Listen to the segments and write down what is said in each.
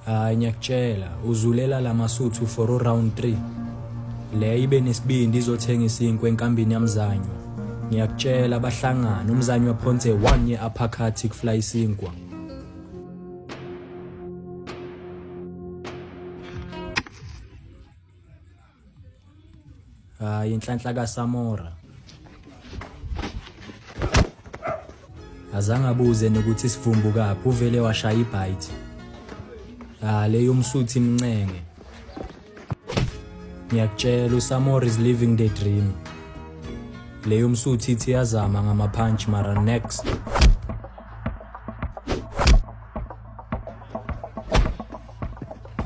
Hayi ngiyakutshela uzulela lamasuthu for uround 3. Le ibe nesibindi izothenga isinkwa enkambini yamzanywa. Ngiyakutshela bahlangana umzanywa phonse one ye uppercut kufly isinkwa. Hayi inhlanhla kaSamora. Azange abuze nokuthi sivumbu kaphi uvele washaya ibite. Ah leyo umsuthi imncenge. Ngiyakutshela uSamora is living the dream. Leyo msuthi ithi yazama ngama punch mara next.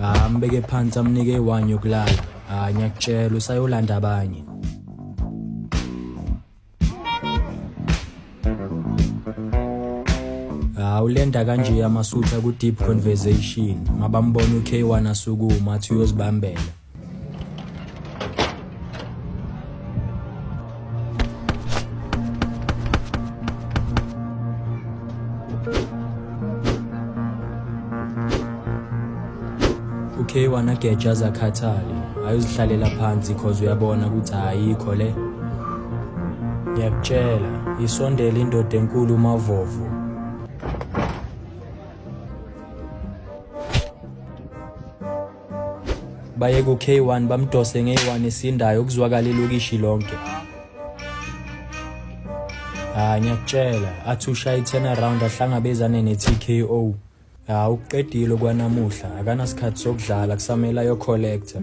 Ah ambeke phansi amnike iwani yokulala. Ah ngiyakutshela usayolanda abanye. Ah ulenda kanje amasutha ku deep conversation mabambona uK1 asukuma athi uyozibambela. UK wanageja azakhathale ayozihlalela phansi cause uyabona ukuthi ayikho le ngiyakutshela isondele indoda enkulu umavovo Baye ku-K1 bamdose nge-1 esindayo kuzwakala ilokishi lonke. Ah ngiyakutshela athi ushaya i-turn around ahlangabezane ne-TKO. Ah ukuqedile kwanamuhla akanasikhathi sokudlala kusamele ayo-collector.